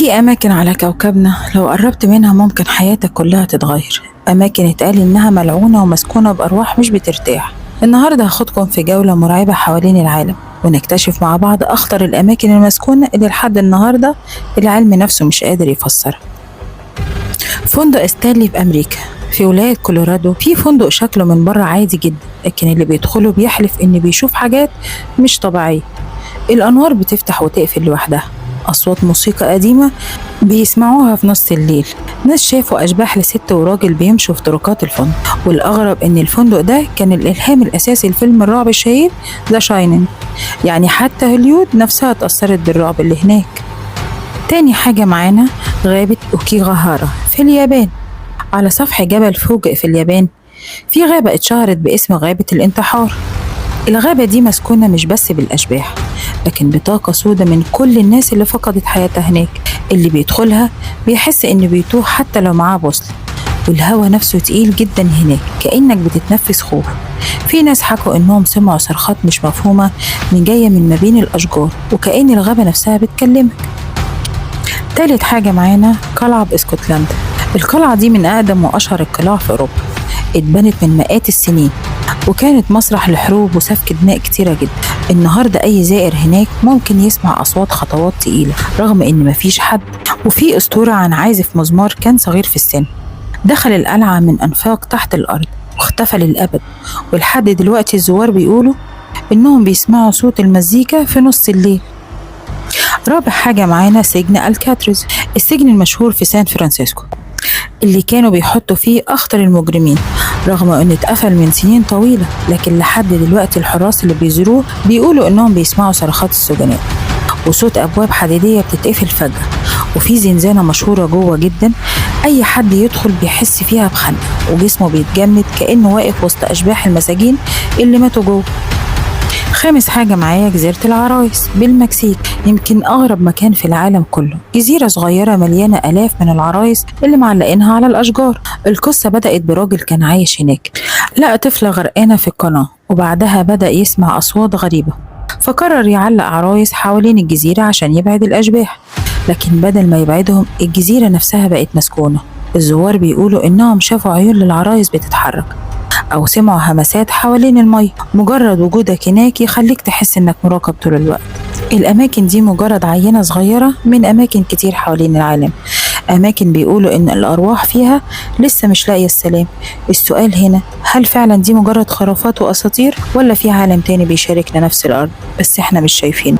في أماكن على كوكبنا لو قربت منها ممكن حياتك كلها تتغير. أماكن اتقال إنها ملعونة ومسكونة بأرواح مش بترتاح. النهاردة هاخدكم في جولة مرعبة حوالين العالم، ونكتشف مع بعض أخطر الأماكن المسكونة اللي لحد النهاردة العلم نفسه مش قادر يفسرها. فندق ستانلي في أمريكا، في ولاية كولورادو، في فندق شكله من بره عادي جدا، لكن اللي بيدخله بيحلف إن بيشوف حاجات مش طبيعية. الأنوار بتفتح وتقفل لوحدها، أصوات موسيقى قديمة بيسمعوها في نص الليل، ناس شافوا أشباح لست وراجل بيمشوا في طرقات الفندق. والأغرب إن الفندق ده كان الإلهام الأساسي لفيلم الرعب الشهير The Shining، يعني حتى هوليود نفسها اتأثرت بالرعب اللي هناك. تاني حاجة معانا غابة أوكيغاهارا في اليابان. على سفح جبل فوجئ في اليابان في غابة اتشهرت باسم غابة الانتحار. الغابة دي مسكونة مش بس بالأشباح، لكن بطاقة سودة من كل الناس اللي فقدت حياتها هناك. اللي بيدخلها بيحس إنه بيتوه حتى لو معاه بوصلة، والهوا نفسه تقيل جدا هناك كأنك بتتنفس خوف. في ناس حكوا إنهم سمعوا صرخات مش مفهومة من جاية من ما بين الأشجار، وكأن الغابة نفسها بتكلمك. تالت حاجة معانا قلعة باسكتلندا. القلعة دي من أقدم وأشهر القلاع في أوروبا، اتبنت من مئات السنين وكانت مسرح لحروب وسفك دماء كتيرة جدا. النهاردة أي زائر هناك ممكن يسمع أصوات خطوات تقيلة رغم إن مفيش حد. وفي أسطورة عن عازف مزمار كان صغير في السن، دخل القلعة من أنفاق تحت الأرض واختفى للأبد، ولحد دلوقتي الزوار بيقولوا إنهم بيسمعوا صوت المزيكا في نص الليل. رابع حاجة معانا سجن الكاتريز، السجن المشهور في سان فرانسيسكو اللي كانوا بيحطوا فيه أخطر المجرمين. رغم إنه اتقفل من سنين طويلة، لكن لحد دلوقتي الحراس اللي بيزوروه بيقولوا إنهم بيسمعوا صرخات السجناء وصوت أبواب حديدية بتتقفل فجأة. وفي زنزانة مشهورة جوه جدا، أي حد يدخل بيحس فيها بخنقة وجسمه بيتجمد كأنه واقف وسط أشباح المساجين اللي ماتوا جوه. خامس حاجة معايا جزيرة العرايس بالمكسيك، يمكن أغرب مكان في العالم كله. جزيرة صغيرة مليانة آلاف من العرايس اللي معلقينها على الأشجار. القصة بدأت براجل كان عايش هناك، لقى طفلة غرقانة في القناة، وبعدها بدأ يسمع أصوات غريبة، فقرر يعلق عرايس حوالين الجزيرة عشان يبعد الأشباح. لكن بدل ما يبعدهم، الجزيرة نفسها بقت مسكونة. الزوار بيقولوا إنهم شافوا عيون للعرايس بتتحرك أو سمعوا همسات حوالين المية. مجرد وجودك هناك يخليك تحس إنك مراقب طول الوقت. الأماكن دي مجرد عينة صغيرة من أماكن كتير حوالين العالم، أماكن بيقولوا إن الأرواح فيها لسه مش لاقية السلام. السؤال هنا، هل فعلا دي مجرد خرافات وأساطير، ولا في عالم تاني بيشاركنا نفس الأرض بس إحنا مش شايفينه؟